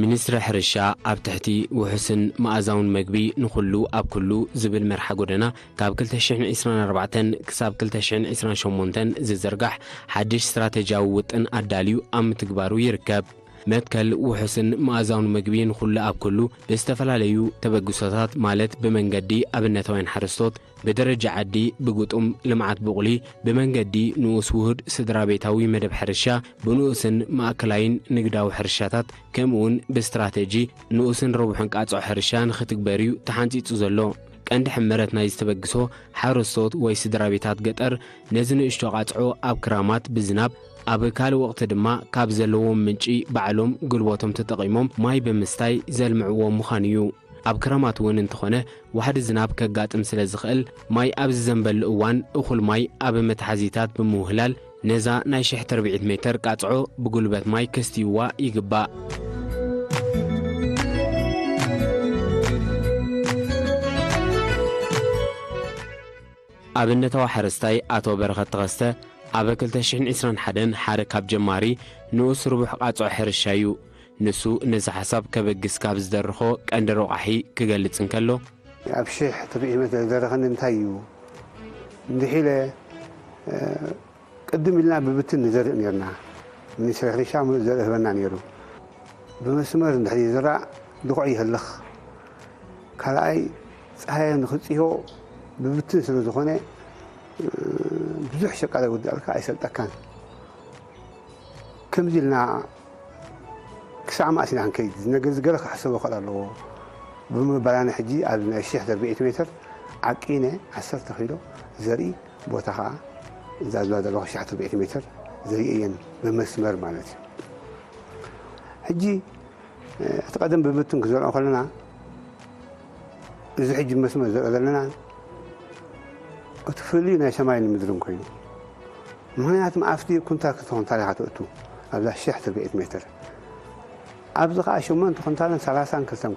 ሚኒስትሪ ሕርሻ ኣብ ትሕቲ ውሑስን መኣዛውን መግቢ ንኹሉ ኣብ ኩሉ ዝብል መርሓ ጎደና ካብ ክልተ ሽሕን ዕስራን ኣርባዕተን ክሳብ ክልተ ሽሕን ዕስራን ሸሞንተን ዝዝርጋሕ ሓድሽ ስትራተጂያዊ ውጥን ኣዳልዩ ኣብ ምትግባሩ ይርከብ። መትከል ውሑስን መኣዛውን መግቢ ንኹሉ ኣብ ኩሉ ብዝተፈላለዩ ተበግሶታት ማለት ብመንገዲ ኣብነታውያን ሓረስቶት፣ ብደረጃ ዓዲ፣ ብግጡም ልምዓት ብቑሊ፣ ብመንገዲ ንኡስ ውሁድ ስድራ ቤታዊ መደብ ሕርሻ፣ ብንኡስን ማእከላይን ንግዳዊ ሕርሻታት፣ ከምኡውን ብስትራተጂ ንኡስን ረቡሕን ቃጽዖ ሕርሻ ንኽትግበር እዩ ተሓንጺጹ ዘሎ። ቀንዲ ሕመረት ናይዚ ተበግሶ፣ ሓረስቶት ወይ ስድራ ቤታት ገጠር ነዚ ንእሽቶ ቃጽዖ ኣብ ክራማት ብዝናብ፣ ኣብ ካልእ ወቕቲ ድማ ካብ ዘለዎም ምንጪ ባዕሎም ጉልበቶም ተጠቒሞም ማይ ብምስታይ ዘልምዕዎ ምዃኑ እዩ። ኣብ ክረማት እውን እንተኾነ ዋሕዲ ዝናብ ከጋጥም ስለ ዝኽእል፣ ማይ ኣብ ዝዘንበሉ እዋን እኹል ማይ ኣብ መትሓዚታት ብምውህላል ነዛ ናይ ሽሕ ትርብዒት ሜተር ቃጽዖ ብጉልበት ማይ ከስትይዋ ይግባእ። ኣብነታዊ ሓረስታይ ኣቶ በረኸት ተኸስተ ኣብ ክልተ ሽሕን ዕስራን ሓደን ሓደ ካብ ጀማሪ ንኡስ ርቡሕ ቃጽዖ ሕርሻ እዩ። ንሱ ነዚ ሓሳብ ከበግስ ካብ ዝደርኾ ቀንዲ ረቋሒ ክገልጽ እንከሎ፣ ኣብ ሽሕ ትርብዒት ሜትር ዝደረኸኒ እንታይ እዩ? እንድሕ ኢለ፣ እ፣ ቅድም ኢልና ብብትን ንዘርእ ነርና። ሚኒስትሪ ሕርሻ ምሉእ ዘርኢ ህበና ነይሩ። ብመስመር እንድሕር ይዝራእ ድኹዕ ይህልኽ። ካልኣይ፣ ጸሃየ ንኽጽህዮ ብብትን ስለ ዝኾነ፣ እ፣ ብዙሕ ሸቃለ ውድኣልካ ኣይሰልጠካን። ከምዚ ኢልና ክሳዕ መኣስ ኢና ክንከይድ? እዚ ነገር እዚ ገለ ክሕሰቦ ክእል ኣለዎ ብምባል፣ ኣነ ሕጂ ኣብ ናይ ሽሕ ተርብዒት ሜትር ዓቂነ ዓሰርተ ኪሎ ዘርኢ ቦታ ኸዓ እዛ ዝብላ ዘለኹ ሽሕ ተርብዒት ሜትር ዘርኢ እየን ብመስመር ማለት እዩ። ሕጂ እቲ ቀደም ብብትን ክዘርዖ ከለና፣ እዚ ሕጂ መስመር ዘርኢ ዘለና፣ እቲ ፍልልዩ ናይ ሰማይን ምድርን ኮይኑ። ምኽንያቱ፣ ኣብቲ ኩንታል ክልተ ኩንታል ኢኻ ትእቱ፣ ኣብዛ ሽሕ ትርብዒት ሜትር። ኣብዚ ኸዓ ሸሞንተ ኩንታልን ሰላሳን ክልተን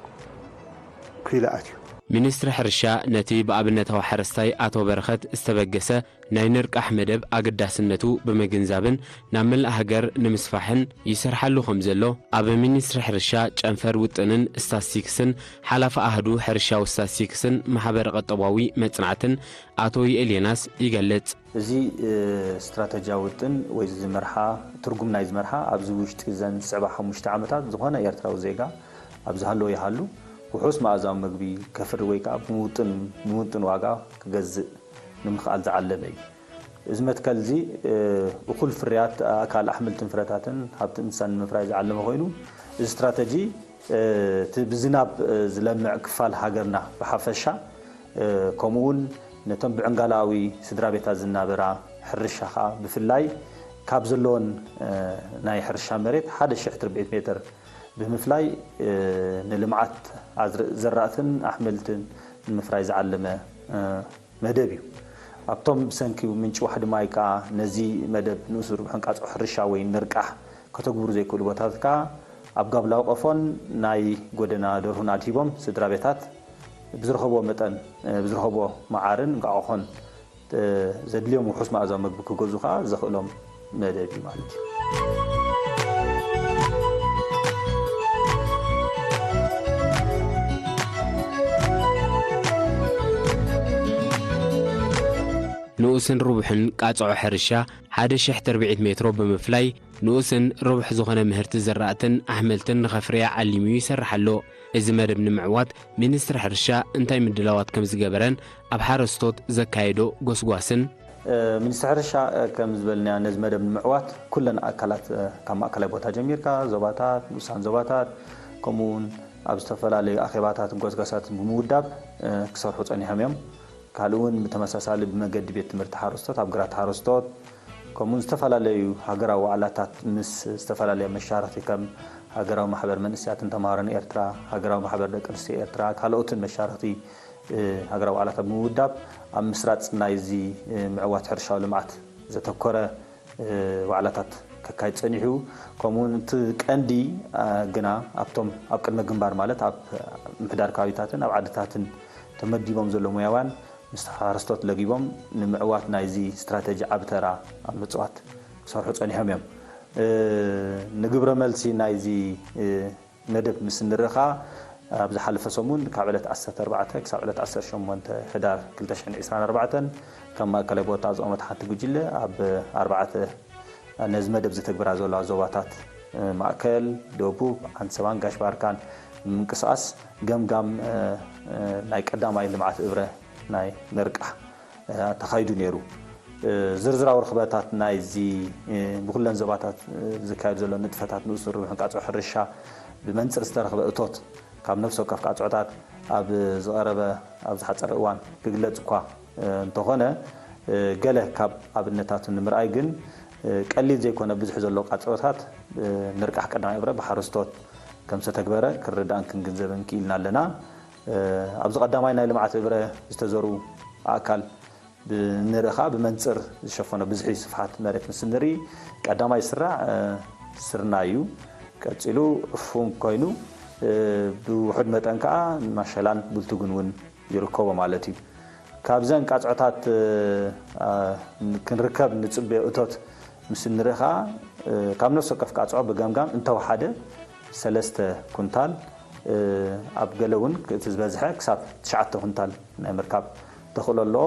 ኪሎ ኣትዩ። ሚኒስትሪ ሕርሻ ነቲ ብኣብነታዊ ሓረስታይ ኣቶ በረኸት ዝተበገሰ ናይ ንርቃሕ መደብ ኣገዳስነቱ ብምግንዛብን ናብ መላእ ሃገር ንምስፋሕን ይሰርሓሉ ከም ዘሎ ኣብ ሚኒስትሪ ሕርሻ ጨንፈር ውጥንን ስታስቲክስን ሓላፊ ኣሃዱ ሕርሻዊ ስታስቲክስን ማሕበረ ቁጠባዊ መጽናዕትን ኣቶ ዩኤል ዮናስ ይገልጽ። እዚ፣ እ፣ ስትራተጂያዊ ውጥን ወይ እዚ መርሓ፣ ትርጉም ናይ እዚ መርሓ ኣብዚ ውሽጢ እዘን ዝስዕባ ሓሙሽተ ዓመታት ዝኾነ ኤርትራዊ ዜጋ ኣብ ዝሃለወ ይሃሉ ውሑስ መኣዛዊ መግቢ ከፍሪ ወይ ከዓ ብምውጥን፣ ብምውጥን ዋጋ ክገዝእ ንምኽኣል ዝዓለመ እዩ። እዚ መትከል እዚ፣ እ፣ እኹል ፍርያት ኣእካል ኣሕምልትን ፍረታትን ሃብቲ እንስሳን ንምፍራይ ዝዓለመ ኮይኑ፣ እዚ ስትራተጂ፣ እ፣ እቲ ብዝናብ፣ እ፣ ዝለምዕ ክፋል ሃገርና ብሓፈሻ፣ እ፣ ከምኡ እውን ነቶም ብዕንጋላዊ ስድራ ቤታት ዝናበራ ሕርሻ ከዓ ብፍላይ ካብ ዘለዎን፣ እ፣ ናይ ሕርሻ መሬት ሓደ ሽሕ ትርብዒት ሜትር ብምፍላይ፣ እ፣ ንልምዓት ኣዝር-፣ ዘራእትን ኣሕምልትን ንምፍራይ ዝዓለመ፣ እ፣ መደብ እዩ። ኣብቶም ብሰንኪ ምንጪ ዋሕዲ ማይ ከኣ ነዚ መደብ ንኡስ ርብሕን ቃጽዖ ሕርሻ ወይ ንርቃሕ ከተግብሩ ዘይክእሉ ቦታታት ከኣ ኣብ ጋብላዊ ቀፎን ናይ ጎደና ደርሁን ኣድሂቦም ስድራ ቤታት ብዝረኸብዎ መጠን፣ እ፣ ብዝረኸብዎ መዓርን እንቋቑሖን፣ እ፣ ዘድልዮም ውሑስ መኣዛዊ መግቢ ክገዝኡ ከኣ ዘኽእሎም መደብ እዩ ማለት እዩ። ንኡስን ርቡሕን ቃጽዖ ሕርሻ ሓደ ሽሕ ትርብዒት ሜትሮ ብምፍላይ፣ ንኡስን ርቡሕ ዝኾነ ምህርቲ ዝራእትን ኣሕምልትን ንኸፍርያ ዓሊሙ ይሰርሕ ኣሎ። እዚ መደብ ንምዕዋት ሚኒስትሪ ሕርሻ እንታይ ምድላዋት ከም ዝገበረን ኣብ ሓረስቶት ዘካየዶ ጎስጓስን፣ እ፣ ሚኒስትሪ ሕርሻ፣ እ፣ ከም ዝበልናዮ ነዚ መደብ ንምዕዋት ኩለን ኣካላት፣ እ፣ ካብ ማእከላይ ቦታ ጀሚርካ ዞባታት፣ ንኡሳን ዞባታት፣ ከምኡ እውን ኣብ ዝተፈላለዩ ኣኼባታትን ጎስጓሳትን ብምውዳብ፣ እ፣ ክሰርሑ ጸኒሖም እዮም። ካልእ እውን ብተመሳሳሊ ብመገዲ ቤት ትምህርቲ ሓረስቶት፣ ኣብ ግራት ሓረስቶት፣ ከምኡውን ዝተፈላለዩ ሃገራዊ ዋዕላታት ምስ ዝተፈላለያ መሻርኽቲ ከም ሃገራዊ ማሕበር መንእሰያትን ተምሃሮን ኤርትራ፣ ሃገራዊ ማሕበር ደቂ ኣንስትዮ ኤርትራ፣ ካልኦትን መሻርኽቲ ሃገራዊ ዋዕላታት ብምውዳብ ኣብ ምስራጽ ናይዚ ምዕዋት ሕርሻዊ ልምዓት ዘተኮረ ዋዕላታት ከካይድ ጸኒሑ። ከምኡውን እቲ ቀንዲ ግና ኣብቶም ኣብ ቅድመ ግንባር ማለት ኣብ ምሕዳር ከባቢታትን ኣብ ዓድታትን ተመዲቦም ዘለዉ ሞያውያን ምስ ሓረስቶት ለጊቦም ንምዕዋት ናይዚ ስትራተጂ ዓቢ ተራ ኣብ ምጽዋት ክሰርሑ ጸኒሖም እዮም። ንግብረ መልሲ ናይዚ መደብ ምስ ንርኢ ከኣ ኣብ ዝሓለፈ ሰሙን ካብ ዕለት ዓሰርተ ኣርባዕተ ክሳብ ዕለት ዓሰርተ ሸሞንተ ሕዳር ክልተ ሽሕን ዕስራን ኣርባዕተን ካብ ማእከላይ ቦታ ዝቖመት ሓንቲ ጉጅለ ኣብ ኣርባዕተ ነዚ መደብ ዘተግብራ ዘለዋ ዞባታት ማእከል፣ ደቡብ፣ ዓንሰባን ጋሽ ባርካን ብምንቅስቓስ ገምጋም ናይ ቀዳማይ ልምዓት እብረ ናይ ንርቃሕ ተኻይዱ ነይሩ። ዝርዝራዊ ርኽበታት ናይዚ ብኩለን ዞባታት ዝካየድ ዘሎ ንጥፈታት ንኡስ ርብሕን ቃጽዖ ሕርሻ ብመንጽር ዝተረኽበ እቶት ካብ ነፍሲ ወከፍ ቃጽዖታት ኣብ ዝቐረበ ኣብ ዝሓጸረ እዋን ክግለጽ እኳ እንተኾነ፣ ገለ ካብ ኣብነታቱ ንምርኣይ ግን ቀሊል ዘይኮነ ብዙሕ ዘሎ ቃጽዖታት ንርቃሕ ቀዳማይ እብረ ብሓረስቶት ከም ዝተተግበረ ክንርዳእን ክንግንዘብን ክኢልና ኣለና። ኣብዚ ቀዳማይ ናይ ልምዓት እብረ ዝተዘሩ ኣእካል ብንርኢ ኸኣ ብመንጽር ዝሸፈኖ ብዝሒ ስፍሓት መሬት ምስ ንርኢ ቀዳማይ ዝስራዕ ስርናይ እዩ። ቀጺሉ ፉን ኮይኑ ብውሑድ መጠን ከኣ ማሸላን ብልቱግን እውን ይርከቦ ማለት እዩ። ካብዘን ቃጽዖታት ክንርከብ ንጽበዮ እቶት ምስ ንርኢ ኸኣ ካብ ነፍሲ ወከፍ ቃጽዖ ብገምጋም እንተወሓደ ሰለስተ ኩንታል ኣብ ገለ እውን እቲ ዝበዝሐ ክሳብ ትሽዓተ ኩንታል ናይ ምርካብ ተኽእሎ ኣለዎ።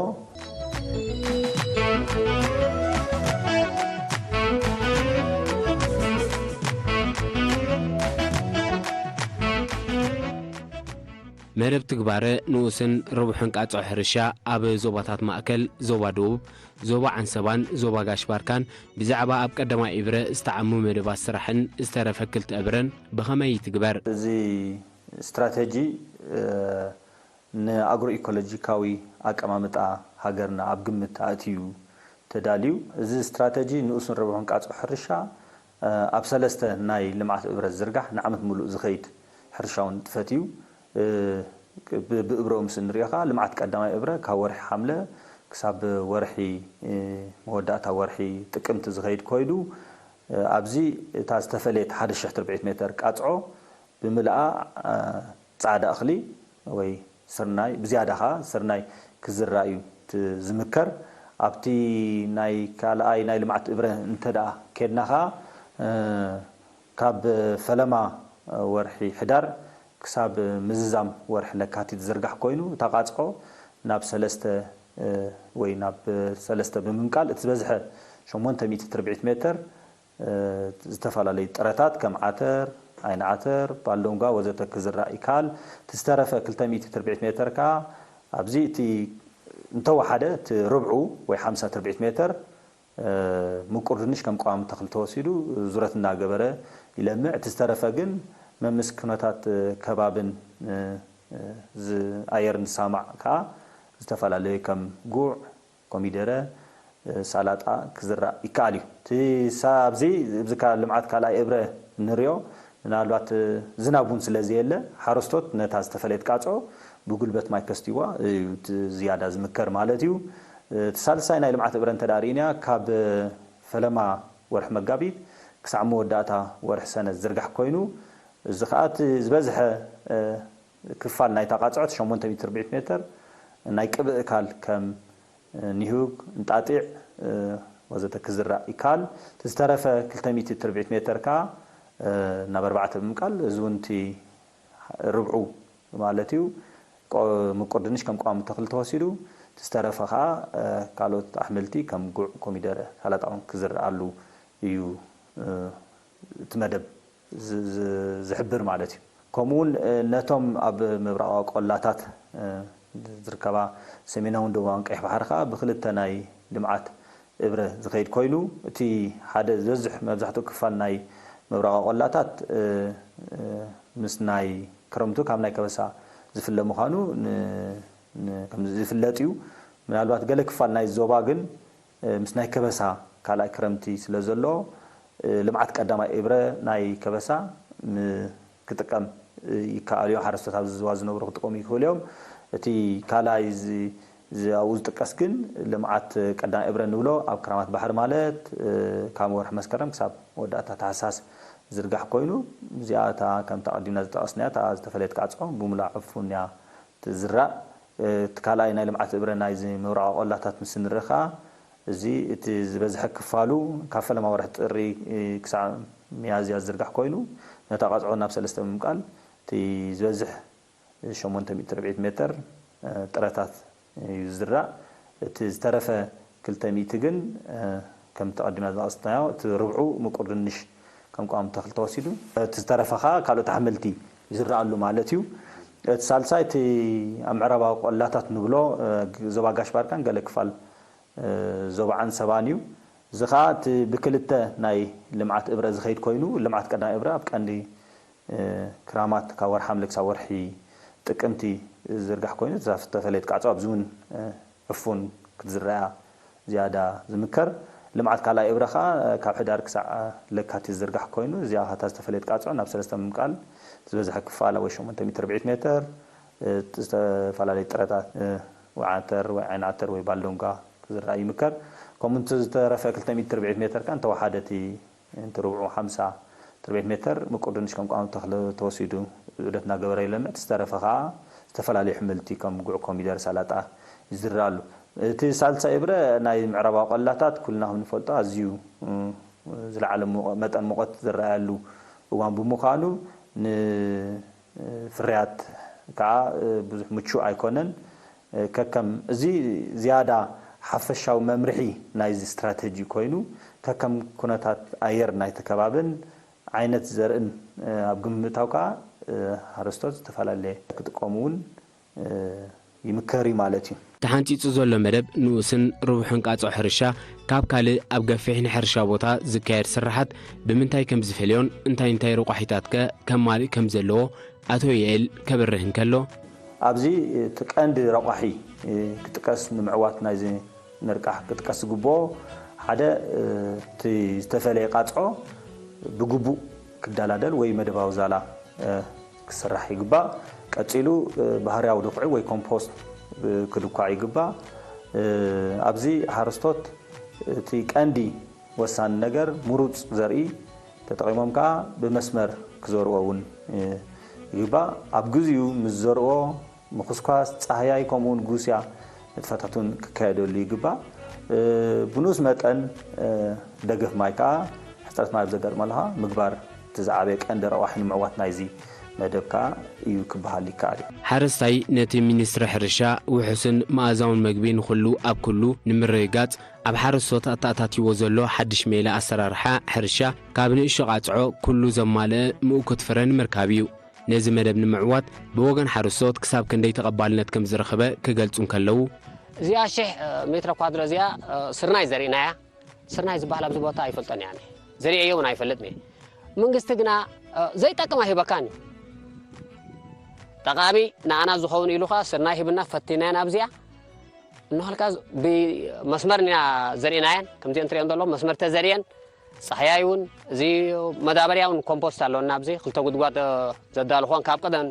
መደብ ትግባረ ንኡስን ርቡሕን ቃጽዖ ሕርሻ ኣብ ዞባታት ማእከል፣ ዞባ ደቡብ፣ ዞባ ዓንሰባን ዞባ ጋሽ ባርካን ብዛዕባ ኣብ ቀዳማይ እብረ ዝተዓሙ መደባት ስራሕን ዝተረፈ ክልተ እብረን ብኸመይ ይትግበር? እዚ ስትራተጂ ንኣግሮ ኢኮሎጂካዊ ኣቀማምጣ ሃገርና ኣብ ግምት ኣእትዩ ተዳልዩ። እዚ ስትራተጂ ንኡስን ረብሑን ቃጽዖ ሕርሻ ኣብ ሰለስተ ናይ ልምዓት እብረ ዝዝርጋሕ ንዓመት ምሉእ ዝኸይድ ሕርሻዊ ንጥፈት እዩ። ብእብረኡ ምስ እንሪኦ ከዓ ልምዓት ቀዳማይ እብረ ካብ ወርሒ ሓምለ ክሳብ ወርሒ መወዳእታ ወርሒ ጥቅምቲ ዝኸይድ ኮይኑ ኣብዚ እታ ዝተፈለየት ሓደ ሽሕ ትርብዒት ሜተር ቃፅዖ ብምልኣ ፃዕዳ እኽሊ ወይ ስርናይ ብዝያዳ ከዓ ስርናይ ክዝራእ እዩ ዝምከር። ኣብቲ ናይ ካልኣይ ናይ ልምዓት እብረ እንተደኣ ከድና ከዓ ካብ ፈለማ ወርሒ ሕዳር ክሳብ ምዝዛም ወርሒ ለካቲት ዝዝርጋሕ ኮይኑ እታ ቃፅዖ ናብ ሰለስተ ወይ ናብ ሰለስተ ብምምቃል እቲ ዝበዝሐ ሸሞንተ ሚእቲ ትርብዒት ሜተር ዝተፈላለዩ ጥረታት ከም ዓተር፣ ዓይኒ ዓተር፣ ባልዶንጓ ወዘተ ክዝራእ ይከኣል። እቲ ዝተረፈ ክልተ ሚእቲ ትርብዒት ሜተር ከዓ ኣብዚ እቲ እንተወሓደ እቲ ርብዑ ወይ ሓምሳ ትርብዒት ሜተር ምቁር ድንሽ ከም ቀዋሚ ተኽሊ ተወሲዱ ዙረት እናገበረ ይለምዕ። እቲ ዝተረፈ ግን መምስ ኩነታት ከባብን ኣየርን ዝሰማማዕ ከዓ ዝተፈላለዩ ከም ጉዕ፣ ኮሚደረ፣ ሳላጣ ክዝራእ ይከኣል እዩ። እቲ ኣብዚ ልምዓት ካልኣይ እብረ እንሪኦ ምናልባት ዝናብ እውን ስለዘየለ ሓረስቶት ነታ ዝተፈለየት ቃፅዖ ብጉልበት ማይ ከስትይዋ እዩ ዝያዳ ዝምከር ማለት እዩ። እቲ ሳልሳይ ናይ ልምዓት እብረ እንተ ርኢና ካብ ፈለማ ወርሒ መጋቢት ክሳዕ መወዳእታ ወርሒ ሰነ ዝዝርጋሕ ኮይኑ እዚ ከዓ እቲ ዝበዝሐ ክፋል ናይታ ቃፅዖ እቲ ሸሞንተ ሚእቲ ትርብዒት ሜተር ናይ ቅብእ እካል ከም ኒሁግ፣ እንጣጢዕ ወዘተ ክዝራእ ይከኣል። እቲ ዝተረፈ ክልተ ሚእቲ ትርብዒት ሜተር ከዓ ናብ ኣርባዕተ ብምቃል እዚ እውን እቲ ርብዑ ማለት እዩ ምቁር ድንሽ ከም ቀዋሚ ተኽሊ ተወሲዱ እቲ ዝተረፈ ከዓ ካልኦት ኣሕምልቲ ከም ጉዕ፣ ኮሚደረ፣ ሳላጣ እውን ክዝረኣሉ እዩ እቲ መደብ ዝሕብር ማለት እዩ። ከምኡ እውን ነቶም ኣብ ምብራቓዊ ቆላታት ዝርከባ ሰሜናውን ደቡባውን ቀይሕ ባሕሪ ከዓ ብክልተ ናይ ልምዓት እብረ ዝኸይድ ኮይኑ እቲ ሓደ ዝበዝሕ መብዛሕትኡ ክፋል ናይ ምብራቓዊ ቆላታት ምስ ናይ ክረምቱ ካብ ናይ ከበሳ ዝፍለ ምዃኑ ዝፍለጥ እዩ። ምናልባት ገለ ክፋል ናይ ዞባ ግን ምስ ናይ ከበሳ ካልኣይ ክረምቲ ስለ ዘሎ ልምዓት ቀዳማይ እብረ ናይ ከበሳ ክጥቀም ይከኣል እዩ። ሓረስቶት ኣብዚ ዝዋ ዝነብሩ ክጥቀሙ ይኽእሉ እዮም። እቲ ካልኣይ እዚ እዚ ኣብኡ ዝጥቀስ ግን ልምዓት ቀዳማይ እብረ ንብሎ ኣብ ክራማት ባሕሪ ማለት ካብ ወርሒ መስከረም ክሳብ መወዳእታ ታሕሳስ ዝርጋሕ ኮይኑ እዚኣ እታ ከምታ ቀዲምና ዝጠቐስናያ እታ ዝተፈለየት ቃፅዖ ብምሉኣ ዕፉን እያ ትዝራእ። እቲ ካልኣይ ናይ ልምዓት እብረ ናይዚ ምብራቓዊ ቆላታት ምስ ንርኢ ከዓ እዚ እቲ ዝበዝሐ ክፋሉ ካብ ፈለማ ወርሒ ጥሪ ክሳዕ ሚያዝያ ዝዝርጋሕ ኮይኑ ነታ ቃፅዖ ናብ ሰለስተ ብምቃል እቲ ዝበዝሕ ሸሞንተ ሚእቲ ርብዒት ሜተር ጥረታት እዩ ዝዝራእ። እቲ ዝተረፈ ክልተ ሚእቲ ግን ከምቲ ቀዲምና ዝጠቐስናዮ እቲ ርብዑ ምቁር ድንሽ ከም ቀዋሚ ተኽሊ ተወሲዱ እቲ ዝተረፈ ከዓ ካልኦት ኣሕምልቲ ይዝረኣሉ ማለት እዩ። እቲ ሳልሳይ እቲ ኣብ ምዕራባዊ ቆላታት ንብሎ ዞባ ጋሽ ባርካን ገለ ክፋል ዞባ ዓንሰባን እዩ። እዚ ከዓ እቲ ብክልተ ናይ ልምዓት እብረ ዝኸይድ ኮይኑ ልምዓት ቀዳማይ እብረ ኣብ ቀንዲ ክራማት ካብ ወርሒ ሓምለ ክሳብ ወርሒ ጥቅምቲ ዝዝርጋሕ ኮይኑ እዛ ዝተፈለየት ቃፅዖ ኣብዚ እውን ዕፉን ክትዝረኣ ዝያዳ ዝምከር። ልምዓት ካልኣይ እብረ ከዓ ካብ ሕዳር ክሳዕ ለካቲት ዝዝርጋሕ ኮይኑ እዚኣ እታ ዝተፈለየት ቃፅዖ ናብ ሰለስተ ምምቃል ዝበዝሐ ክፋላ ወይ ሸሞንተ ሚእቲ ርብዒት ሜተር ዝተፈላለዩ ጥረታት ወይ ዓተር ወይ ዓይኒ ዓተር ወይ ባልዶንጋ ክዝራእ ይምከር። ከምኡ እቲ ዝተረፈ ክልተ ሚእቲ ርብዒት ሜተር ከዓ እንተወሓደ እቲ እቲ ርብዑ ሓምሳ ትርቤት ሜተር ምቁር ድንሽ ከም ቀዋሚ ተኽሊ ተወሲዱ ዑደት እናገበረ ይለምዕ። እቲ ዝተረፈ ከዓ ዝተፈላለዩ ሕምልቲ ከም ጉዕ፣ ኮሚደረ፣ ሰላጣ ይዝራእ ኣሎ። እቲ ሳልሳይ እብረ ናይ ምዕራባዊ ቆላታት ኩልና ከም ንፈልጦ ኣዝዩ ዝለዓለ መጠን ሙቐት ዝረኣየሉ እዋን ብምዃኑ ን ፍርያት ከዓ ብዙሕ ምቹእ ኣይኮነን። ከከም እዚ ዝያዳ ሓፈሻዊ መምርሒ ናይዚ ስትራተጂ ኮይኑ ከከም ኩነታት ኣየር ናይቲ ከባብን ዓይነት ዘርእን ኣብ ግምት ምእታው ከዓ ሓረስቶት ዝተፈላለየ ክጥቀሙ እውን ይምከር እዩ ማለት እዩ። ተሓንፂፁ ዘሎ መደብ ንኡስን ርቡሕን ቃፅዖ ሕርሻ ካብ ካልእ ኣብ ገፊሕ ናይ ሕርሻ ቦታ ዝካየድ ስራሓት ብምንታይ ከም ዝፈልዮን እንታይ እንታይ ረቋሒታት ከ ከማልእ ከም ዘለዎ ኣቶ ዩኤል ከብርህ እንከሎ፣ ኣብዚ እቲ ቀንዲ ረቋሒ ክጥቀስ ንምዕዋት ናይዚ ንርቃሕ ክጥቀስ ዝግብኦ ሓደ እቲ ዝተፈለየ ቃፅዖ ብግቡእ ክደላደል ወይ መደባዊ ዛላ ክስራሕ ይግባእ። ቀፂሉ ባህርያዊ ድኹዒ ወይ ኮምፖስት ክድኳዕ ይግባእ። ኣብዚ ሓረስቶት እቲ ቀንዲ ወሳኒ ነገር ምሩፅ ዘርኢ ተጠቒሞም ከዓ ብመስመር ክዘርዎ እውን ይግባእ። ኣብ ግዚኡ ምስ ዘርዎ ምኹስኳስ፣ ፃህያይ ከምኡ እውን ጉስያ ንጥፈታት እውን ክካየደሉ ይግባእ። ብንኡስ መጠን ደገፍ ማይ ከዓ ሕፅረት ማይ ኣብ ዘጋጥመሉ ከዓ ምግባር እቲ ዝዓበየ ቀንዲ ረቋሒ ንምዕዋት ናይዚ መደብ ከዓ እዩ ክበሃል ይከኣል እዩ። ሓረስታይ ነቲ ሚኒስትሪ ሕርሻ ውሑስን መኣዛውን መግቢ ንኹሉ ኣብ ኩሉ ንምርግጋፅ ኣብ ሓረስቶት ኣተኣታትይዎ ዘሎ ሓድሽ ሜላ ኣሰራርሓ ሕርሻ ካብ ንእሽቶ ቃፅዖ ኩሉ ዘማልአ ምእኩት ፍረ ንምርካብ እዩ። ነዚ መደብ ንምዕዋት ብወገን ሓረስቶት ክሳብ ክንደይ ተቐባልነት ከም ዝረኸበ ክገልፁ እንከለዉ፣ እዚኣ ሽሕ ሜትሮ ኳድሮ እዚኣ ስርናይ ዘሪእናያ። ስርናይ ዝበሃል ኣብዚ ቦታ ኣይፈልጦን እየ ኣነ። ዘሪኤዮ እውን ኣይፈልጥን እየ። መንግስቲ ግና ዘይጠቅም ኣይህበካን እዩ። ጠቓሚ ንኣና ዝኸውን ኢሉ ኸዓ ስርናይ ሂብና ፈቲናየን ኣብዚኣ እንሆልካ ብመስመር ኢና ዘሪእናየን። ከምዚአን ትሪኦን ዘለኹም መስመር ተዘሪአን ፃህያይ እውን እዚ መዳበርያ እውን ኮምፖስት ኣለና ኣብዚ ክልተ ጉድጓድ ዘዳልኾን ካብ ቀደም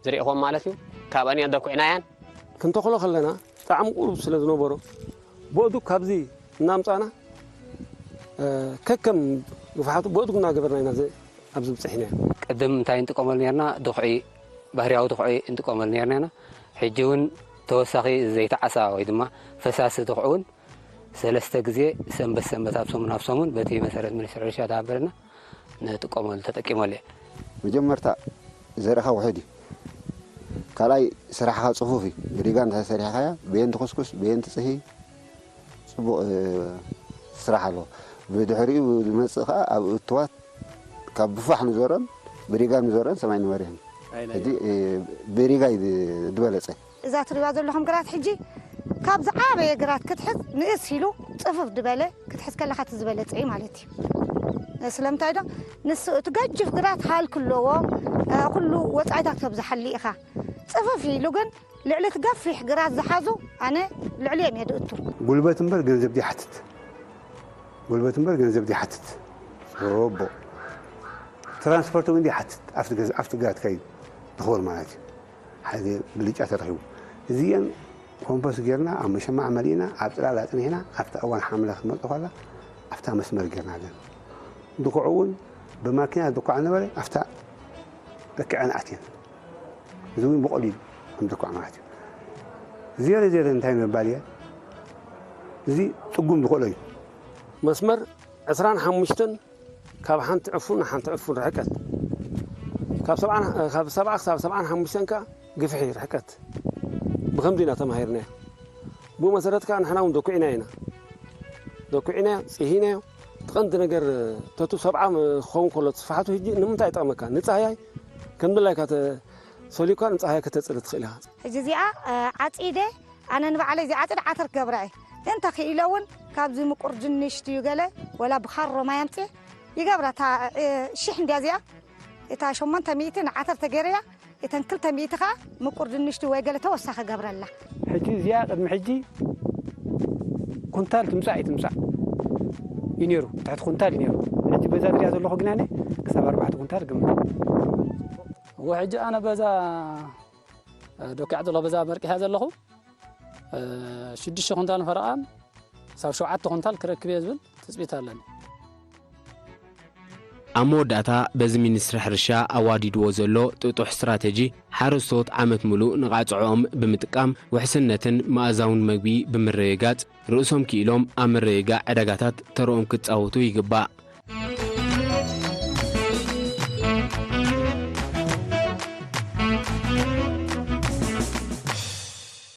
ዝሪእኹም ማለት እዩ። ካብአን እየን ደኩዕናየን። ክንተኽሎ ከለና ጣዕሚ ቁሩብ ስለ ዝነበሮ ብእዱ ካብዚ እናምፃና ከከም ግፍሓቱ ብእዱ እናገበርና ኢና ኣብዚ ብፅሒና። ቅድም እንታይ እንጥቀመሉ ነርና? ድኹዒ፣ ባህርያዊ ድኹዒ እንጥቀመሉ ነርና ኢና። ሕጂ እውን ተወሳኺ ዘይተዓሳ ወይ ድማ ፈሳሲ ድኹዒ እውን ሰለስተ ግዜ ሰንበት ሰንበት ኣብ ሰሙን ኣብ ሰሙን በቲ መሰረት ሚኒስትሪ ሕርሻ ተሃበረና ንጥቀመሉ ተጠቂመሉ እየ። መጀመርታ ዘርእኻ ውሑድ እዩ። ካልኣይ ስራሕኻ ፅፉፍ እዩ። ብሪጋ እንተሰሪሕኻያ ብየን ትኹስኩስ ብየን ትፅሂ ፅቡቕ ስራሕ ኣለዎ። ብድሕሪኡ ዝመፅእ ከዓ ኣብ እትዋት ካብ ብፋሕ ንዘሮን ብሪጋ ንዘሮን ሰማይ ንመሬትን ሕጂ ብሪጋ እዩ ዝበለፀ። እዛ ትሪእዋ ዘለኹም ግራት ሕጂ ካብ ዝዓበየ ግራት ክትሕዝ ንእስ ኢሉ ፅፍፍ ዝበለ ክትሕዝ ከለኻ እቲ ዝበለፀ እዩ ማለት እዩ። ስለምንታይ ዶ ንሱ እቲ ገጅፍ ግራት ሃልክ ኣለዎ። ኩሉ ወፃኢታት ከብዝሓሉ ኢኻ። ፅፍፍ ኢሉ ግን ልዕሊ እቲ ገፊሕ ግራት ዝሓዙ ኣነ ልዕሊኦም እየ ድእቱ። ጉልበት እምበር ገንዘብ ዘይሓትት። ጉልበት እምበር ገንዘብ ዘይሓትት። ሮቦ ትራንስፖርት እውን ዘይሓትት። ኣብቲ ገዛ ኣብቲ ግራት ከይድ ትኽወል ማለት እዩ። ሓደ ብልጫ ተረኺቡ። እዚአን ኮምፖስት ጌርና ኣብ መሸማዕ መሊእና ኣብ ጽላል ኣጽኒሕና ኣብታ እዋን ሓምለ ክትመጽእ ከላ ኣብታ መስመር ጌርና ኣለና። ድኩዕ እውን ብማኪና ድኳዕ ነበረ ኣብታ ልክዐን ኣትየን። እዚ እውን ብቐሊሉ ከም ድኳዕ ማለት እዩ። ዜሮ ዜሮ እንታይ ምባል እየ? እዚ ጽጉም ዝኽእሎ እዩ። መስመር ዕስራን ሓሙሽተን ካብ ሓንቲ ዕፉን ንሓንቲ ዕፉን ርሕቀት፣ ካብ ሰብዓ ክሳብ ሰብዓን ሓሙሽተን ከኣ ግፍሒ ርሕቀት ብኸምዚ ኢና ተማሂርናዮ። ብኡ መሰረት ከኣ ንሕና እውን ደኩዕና ኢና። ደኩዕና ጽሂናዮ። እቲ ቀንዲ ነገር ተቱ ሰብዓ ክኸውን ከሎ ስፍሓቱ ሕጂ ንምንታይ ይጠቕመካ? ንጻህያይ ከም ድላይካ ተሰሊኳ ንጻህያይ ከተጽሪ ትኽእል ኢኻ። ሕጂ እዚኣ ዓጺደ ኣነ ንባዕለይ እዚኣ ዓጽድ ዓተር ክገብራ እየ። እንተ ክኢለ እውን ካብዚ ምቁር ድንሽ ድዩ ገለ ወላ ብኻሮ ማይ ኣምፅእ ይገብራ። እታ ሽሕ እንዲያ እዚኣ እታ ሸሞንተ ሚእቲ ንዓተር ተገይረያ እተን ክልተ ሚእቲ ከዓ ምቁር ድንሽ ድዩ ወይ ገለ ተወሳኺ ገብረላ። ሕጂ እዚኣ ቅድሚ ሕጂ ኩንታል ትምፃእ ኣይትምፃእ እዩ ነይሩ፣ ትሕቲ ኩንታል እዩ ነይሩ። ሕጂ በዛ ዝሪኣ ዘለኹ ግናነ ክሳብ ኣርባዕተ ኩንታል ግምት። እወ ሕጂ ኣነ በዛ ዶኪዓ ዘሎ በዛ መርቂሕያ ዘለኹ ሽዱሽተ ኩንታል ፈረቓን ክሳብ ሸውዓተ ኩንታል ክረክብ እየ ዝብል ትፅቢት ኣለኒ። ኣብ መወዳእታ በዚ ሚኒስትሪ ሕርሻ ኣዋዲድዎ ዘሎ ጥጡሕ ስትራተጂ ሓረስቶት ዓመት ሙሉእ ንቓፅዕኦም ብምጥቃም ውሕስነትን መኣዛውን መግቢ ብምርግጋፅ ርእሶም ክኢሎም ኣብ ምርግጋዕ ዕዳጋታት ተርኦም ክፃወቱ ይግባእ።